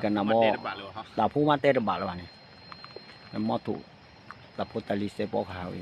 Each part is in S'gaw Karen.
ကနၣ်ဘီ, တၢ်ဖိမးတဲတဘၣ်လၢၤဘၣ်န့ၣ်, မီထိၣ်, တၢ်ဖိတၢ်လံၤစဲးပီကဟးဝဲ လ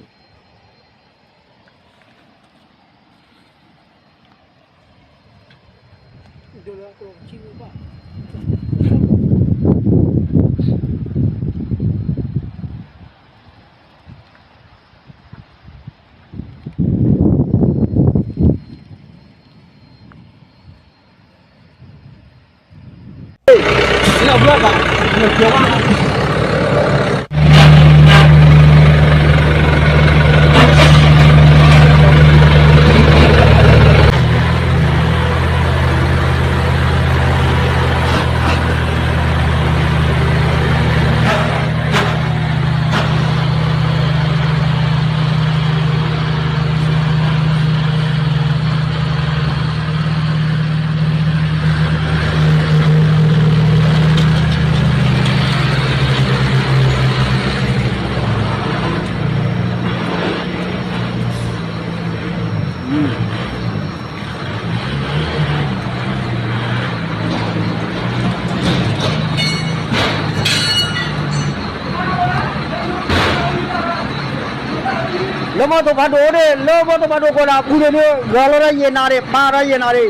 ၢမီထိၣ်ဖးဒိၣ်န့ၣ် လၢမီထိၣ်ဖးဒိၣ်ကီးဒၣ်ပူၤန့ၣ် ဂၢၢ်လီၤဒီးယံာ်နၤန့ၣ် ပာ်ဒီးယံာ်နၤန့ၣ်,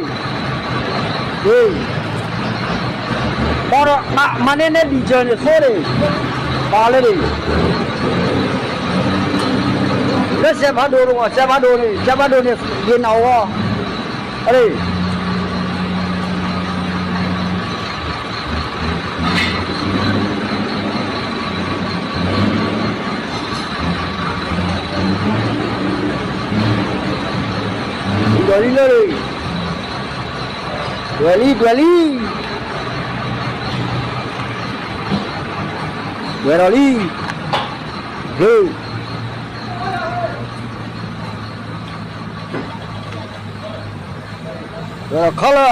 ပာ်ဒီးမၤန့ၢ်နဲဒံၣ်စၢၤန့ၣ်သိန့ၣ်, ပာ်လၢန့ၣ်, လၢစဲးဖးဒိၣ်န့ၣ် စဲးဖးဒိၣ်န့ၣ် စဲးဖးဒိၣ်န့ၣ် ယံာ်နၤဝဲ, အ ဒီးလံလၢ, တွဲၤလံ တွဲၤလံ, တွဲၤဒီးလံ, ဘျုး ဒီးခီလၢ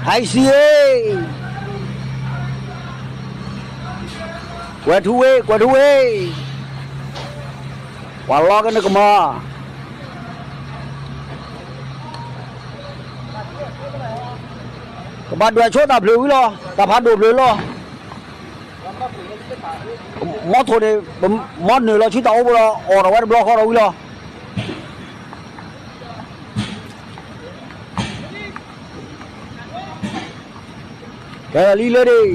ဟဲစံးအ့ၣ်, ကွဲးထူဝ့ ကွဲးထူဝ့, ပှၤလီၤကနကမၤ, ကဘၣ်ဒွဲၣ်ဆိတၢ်ဖျၢၣ်ဝံၤလီၤ တၢ်ဖးဒိၣ်ဖျၢၣ်လီၤ, မီထိၣ်န့ၣ် မီနုာ်လီၤဆူတၢ်အိၣ်ဘိဒီး အီၣ်ဒီးဝဲတဘျီဃီဒီးဝံၤလီၤ. ကဲလံလၢဒ့ၣ်,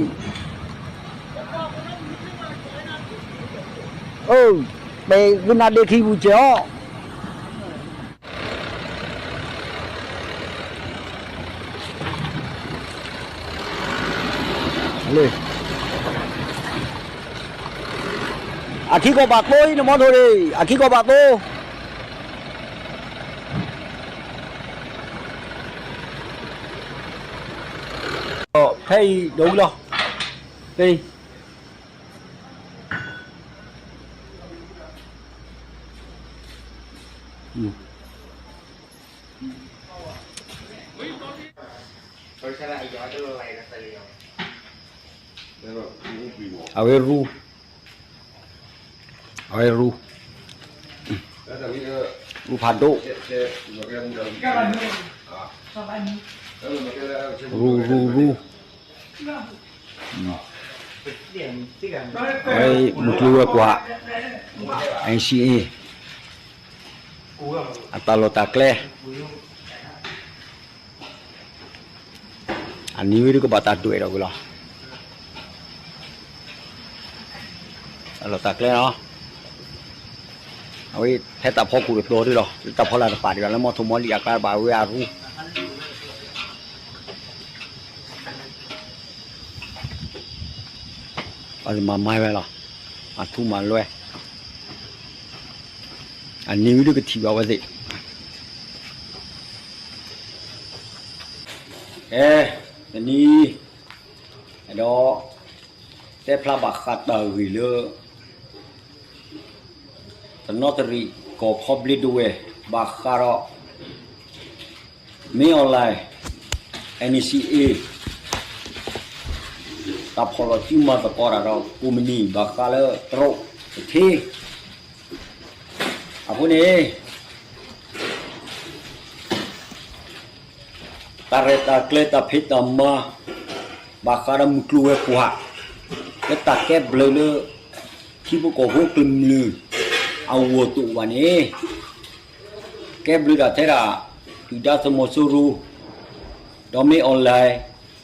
အိၣ်, ပသုနါဒ့ခံပူၤစဲးအီၤ. အခံကီၢ်ဘၣ်သိအံၤန့ၣ် မီထိၣ်န့ၣ် အခံကီၢ်ဘၣ်သိ, ဖဲအံၤဒိၣ်ဝံၤလီၤ, ဖဲအံၤ အဝဲရူ, အဝဲရူ, ရူဖးဒိၣ်, ရူ ရူ ရူ, အဝဲမုၢ်ကျိၤဝဲၤကွာ်, N C A အတၢ်လီၢ်တၢ်ကျဲ အနံၤဝဲဒၣ်ကဘၣ်တၢ်ဒွဲၣ်ဒီးဝံၤလီၤ. တၢ်လီၢ်တၢ်ကျဲလီၤ. အဝဲဖဲတၢ်ဖီခိၣ်တတီၤဒၣ်လီၤ. တၢ်ဖီလာ်တပာ်ဒံးဘၣ်လၢမီထိၣ်မီလံာ်အကျါဘၣ်ဝဲအရူ ပှၤမၤမၤဝဲလီၤ. မၤထူမၤလွဲ, အနံၤဝဲဒၣ်ကထံၣ်ဘၣ်ဝဲသ့ၣ်. အဲ, တနံၤ, အဲၣ်ဒိး, တဲဖျါဘၣ်ဃးတၢ်ဂ့ၢ်လၢ တနီသရံၣ်ကီၢ်ခီဘျ့ဒဝဲၢ် ဘၣ်ဃးဒီး မင်းအောင်လှိုင် NCA တၢ်ဖီၣ်လီၤစုမၤသကိးတၢ်ဒီး ကိးမုၢ်နံၤဘၣ်ဃးလၢတရူးတထ့ အဃိန့ၣ် တၢ်ရဲၣ်တၢ်ကျဲၤတၢ်ဖံးတၢ်မၤ ဘၣ်ဃးဒီးမုၢ်ကျိၤဝဲၤကွာ် လၢတၢ်ကဲဘျုးလၢ ထံဖိကီၢ်ဖိကမျၢၢ် အဂီၢ်တအိၣ်ဘၣ်န့ၣ် ကဲဘျုးဒၣ်ထဲဒၣ် ဒုၣ်ဒါသုးမီၤစိရိၤ ဒီးမ့ၢ်အီၣ်လဲၣ်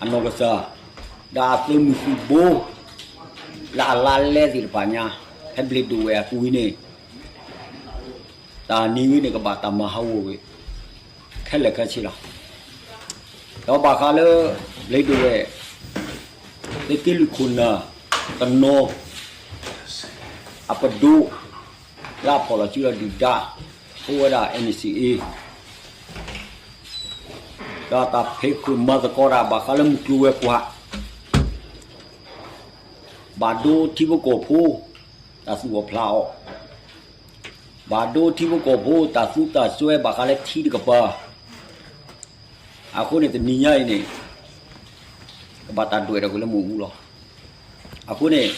အနီၢ်ကစၢ် ဒီးအသုးမုၢ်သံၣ်ဘိ လၢအလါလဲသ့ၣ်တဖၣ်ညါ ဖဲဘျ့းဒိၣ်ဝဲၢ်အပူၤအံၤန့ၣ် တၢ်နံၤဝံၤန့ၣ် ကဘၣ်တၢ်မၤဟးဂီၤဝဲ ခဲလၢာ်ခဲဆ့လီၤ. ဒီးဘၣ်ဃးလၢ ဘျ့းဒိၣ်ဝဲၢ် သုးက့လွံၢ်ခိၣ်နၢ် တနီၤ အပဒိ လၢအဖီၣ်လီၤစုဒီးဒုၣ်ဒါ အိၣ်ဝဲဒၣ် NCA ဒီးတၢ်ဖံးဃုာ်မၤသကိးတၢ် ဘၣ်ဃးလၢမုၢ်ကျိၤဝဲၤကွာ် ဘၣ်ဒိထံဖိကီၢ်ဖိ တၢ်သူၣ်အီၣ်ဖျးအီၣ်, ဘၣ်ဒိထံဖိကီၢ်ဖိ တၢ်သူတၢ်စွဲဘၣ်ဃးလၢထံတကပၤ, အဃိန့ၣ် တနံၤညါအံၤန့ၣ် ကဘၣ်တၢ်ဒွဲၣ်ဒီးက့ၤလၢမ့ၣ်အူလီၤ. အဃိန့ၣ်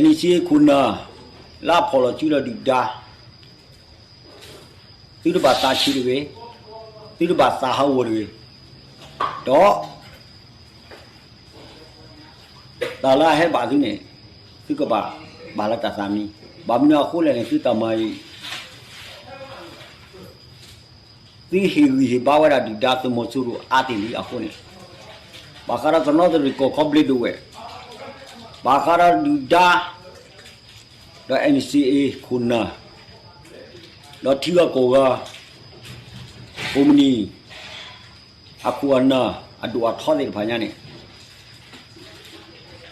NCA ခိၣ်နၢ် လၢအဖီၣ်လီၤစုဒီးဒုၣ်ဒါ သုတဘၣ်သးဆံးတဂ့ၤ, သုတဘၣ်သးဟးဂီၤတဂ့ၤ, ဒီး တၢ်လၢအဟဲဘၣ်သုန့ၣ် သုကဘၣ်ဘၣ်လၢတၢ်သးမံ, ဘၣ်မနုၤအဃိလဲၣ်န့ၣ် သုတၢ်မၤအံၤ သုဟ့ၣ်ဂံၢ်ဟ့ၣ်ဘါဝဲဒၣ်ဒုၣ်ဒါသုးမီၤစိရိၤအါတ့ၢ်လံအဃိန့ၣ်, ဘၣ်ဃးဒီးတနီသရံၣ်ကီၢ်ခီဘျ့းဒိၣ်ဝဲၢ်, ဘၣ်ဃးဒီးဒုၣ်ဒါ ဒီး NCA ခိၣ်နၢ်, ဒီးထံဂၤကီၢ်ဂၤ, ကိးမုၢ်နံၤ အခိၣ်အနၢ် အဒိၣ်အထီသ့ၣ်တဖၣ်ညါန့ၣ်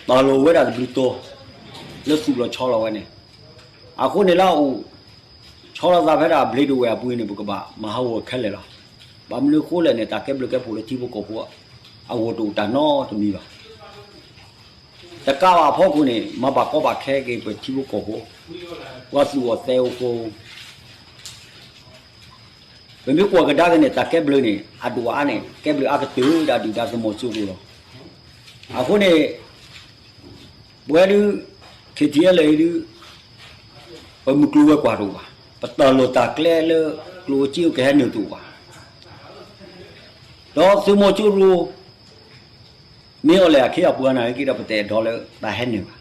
တၢ်လီၤဝဲဒၣ်တဘျုးတီၤ လၢသူၣ်လီၤဆီလီၤဝဲန့ၣ်, အဃိန့ၣ်လၢအအိၣ် ဆီလီၤသးဖဲဒၣ်ဘျ့းဒိၣ်ဝဲၢ်အပူၤန့ၣ် ပကဘၣ်မၤဟးဂီၤခဲလၢာ်လီၤ. ဘၣ်မနုၤအဃိလဲၣ်န့ၣ် တၢ်ကဲဘျုးကဲဖှိၣ်လၢထံဖိကီၢ်ဖိ အဂီၢ်တအိၣ်တၢ်နီတမံၤဘၣ်. တကးဘၣ်အဖီခိၣ်န့ၣ် မၤဘၣ်ကီဘၣ်ခဲက့ၤပထံဖိကီၢ်ဖိ ပှၤသူၣ်အိၣ်သးအိၣ်ဖိ ပမ့ၢ်ကွၢ်ကဒါက့ၤန့ၣ် တၢ်ကဲဘျုးန့ၣ် အဒိၣ်အါန့ၣ် ကဲဘျုးအါကတၢၢ်ဒၣ်ဒုၣ်ဒါသုးမီၤစိရိၤလီၤ. အဃိန့ၣ် ပဝဲဒုး KTLA ဒုး ပမုၢ်ကျိၤဝဲၤကွာ်တအိၣ်ဘၣ်, ပတၢ်လီၢ်တၢ်ကျဲလၢ ကျိၣ်စ့ကဟဲနုာ်တအိၣ်ဘၣ်. ဒီးသုးမီၤစိရိၤ မ့ၢ်အီၤလဲၣ်အခ့အပှၤန့ၣ်က့ဒီး ပတအဲၣ်ဒိးလၢတၢ်ဟဲနုာ်ဘၣ်.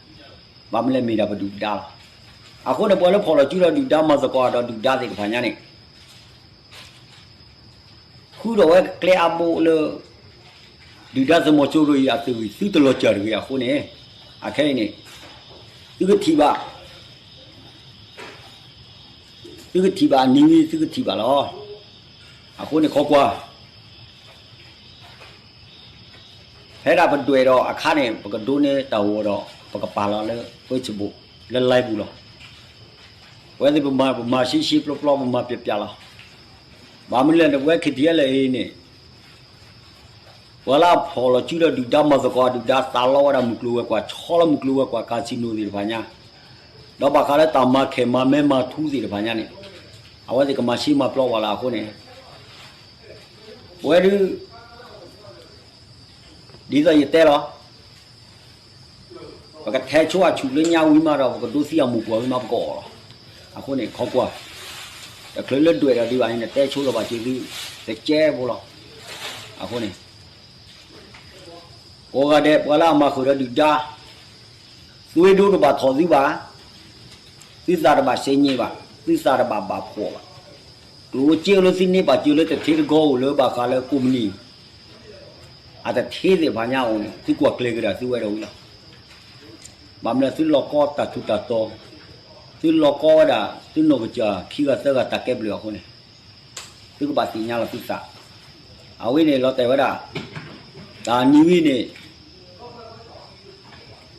ဘၣ်မနုၤလဲၣ်မ့ၢ်ဒၣ်ပဒုၣ်ပဒါလီၤ. အဃိန့ၣ် ပှၤလၢဖီၣ်လီၤစုဒီးဒုၣ်ဒါမၤသကိးဒီးဒုၣ်ဒါသ့ၣ်တဖၣ်ညါန့ၣ် ဃုထီၣ်ဝဲကျဲအါဘိလၢ ဒုၣ်ဒါသုးမီၤစိရိၤအံၤအသုးဝံၤ သုတလီၤစၢၤတဂ့ၤအဃိန့ၣ်, အခဲအံၤန့ၣ် သုကထံၣ်ဘၣ် သုကထံၣ်ဘၣ်အနံၤ သုကထံၣ်ဘၣ်လီၤ. အဃိန့ၣ်ခီကွၢ် ဖဲဒၣ်ပဒွဲၣ်ဒီးအခါန့ၣ် ပကဒိးန့ၢ်တၢ်ဂီၤဒီး ပကပာ်လီၤလၢ Facebook လၢ live ပူၤလီၤ. ပဝဲသ့ၣ်ပမၤပမၤရှဲရှဲပျီပျီ ပမၤပျဲးပျဲးလီၤ. ဘၣ်မနုၤလဲၣ်န့ၣ် ပဝဲ KTLA အံၤန့ၣ် ပှၤလၢအဖီၣ်လီၤစုဒီးဒုၣ်ဒါမၤသကိးဒုၣ်ဒါ သးလီဝဲဒၣ်မုၢ်ကျိၤဝဲၤကွာ် ဆီလီၤမုၢ်ကျိၤဝဲၤကွာ် casino သ့ၣ်တဖၣ်ညါ, ဒီးဘၣ်ဃးလၢတၢ်မၤခဲၣ်မၤမဲမၤထူသ့ၣ်တဖၣ်ညါန့ၣ် အဝဲသ့ၣ်ကမၤရှဲမၤပျီပှၤလၢအဃိန့ၣ် ပဝဲဒုး ဒ်သိးယတဲလီၤ, ပကထဲဆိအဆူၣ်လၢညါဝံၤမးဒီး ပကဒိးသံအမိၢ်ပှၢ်ဝံၤမး ပကအီၣ်လီၤ. အဃိန့ၣ် ခီကွၢ် တချုးလၢဒွဲၣ်ဒီးဒံးဘၣ်န့ၣ် နတဲဆိလီၤဘၣ်က့ၤသု တကဲဖိလီၤ. အဃိန့ၣ် ကိးဂၤဒဲး ပှၤလၢအမၤဃုာ်ဒီးဒုၣ်ဒါ သွေးဒိုးတဘၣ်ထီၣ်သုဘၣ်, သုသးတဘၣ်စဲညံးဘၣ်, သုသးတဘၣ်ဘၣ်ဖှီၣ်ဘၣ်. ကျိၣ်စ့လၢသုန့ၢ်ဘၣ်စၢၤလၢတထ့တဂီၤအိၣ်လၢဘၣ်ဃးလၢကိးမုၢ်နံၤ အတထ့သ့ၣ်တဖၣ်ညါအိၣ်န့ၣ် သုကွၢ်ကျဲၤက့ၤဒၣ်သုဝဲဒီးဝံၤလီၤ. ဘၣ်မနုၤသုလီၤကီတၢ်ထူးတၢ်တီၤ, သုလီၤကီဝဲဒၣ် သုနီၢ်ကစၢ်ခံဂၤသၢဂၤတၢ်ကဲဘျုးအဃိန့ၣ် သုကဘၣ်သ့ၣ်ညါလီၤသုသး. အဝဲန့ၣ်လီၤတဲာ်ဝဲဒၣ် တၢ်နံၤဝံၤန့ၣ်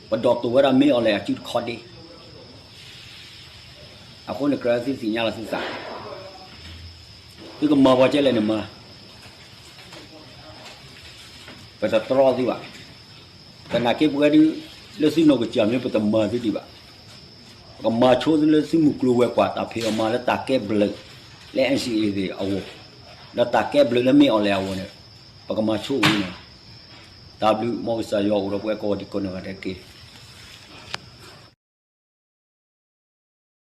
ပဒိၣ်တုာ်ဝဲဒၣ်မ့ၢ်အီၤလဲၣ်အစုတခီဒ့ အဃိန့ၣ် ကြၢးသုသ့ၣ်ညါလီၤသုသး, သုကမၤပှၤကဲလဲၣ်န့ၣ်မၤ, ပတတြီသုဘၣ်. သနာ်က့ပဝဲဒုး လၢသုနီၢ်ကစၢ်မ့ၢ်ပတမၤသုဒံးဘၣ်, ပကမၤဆိသုလၢသုမုၢ်ကျိၤဝဲၤကွာ်တၢ်ဖံးအီၣ်မၤလၢတၢ်ကဲဘျုး လၢ NCA သ့ၣ်အဂီၢ်, ဒီးတၢ်ကဲဘျုးလၢမ့ၢ်အီၤလဲၣ်အဂီၢ်န့ၣ် ပကမၤဆိအံၤန့ၣ်လီၤ. တၢ်ဘျုးမ်ကစၢ်ယွၤအိၣ်ဒီးပဝဲကိးဂၤဒဲးကိးဂၤဒဲးတက့ၢ်.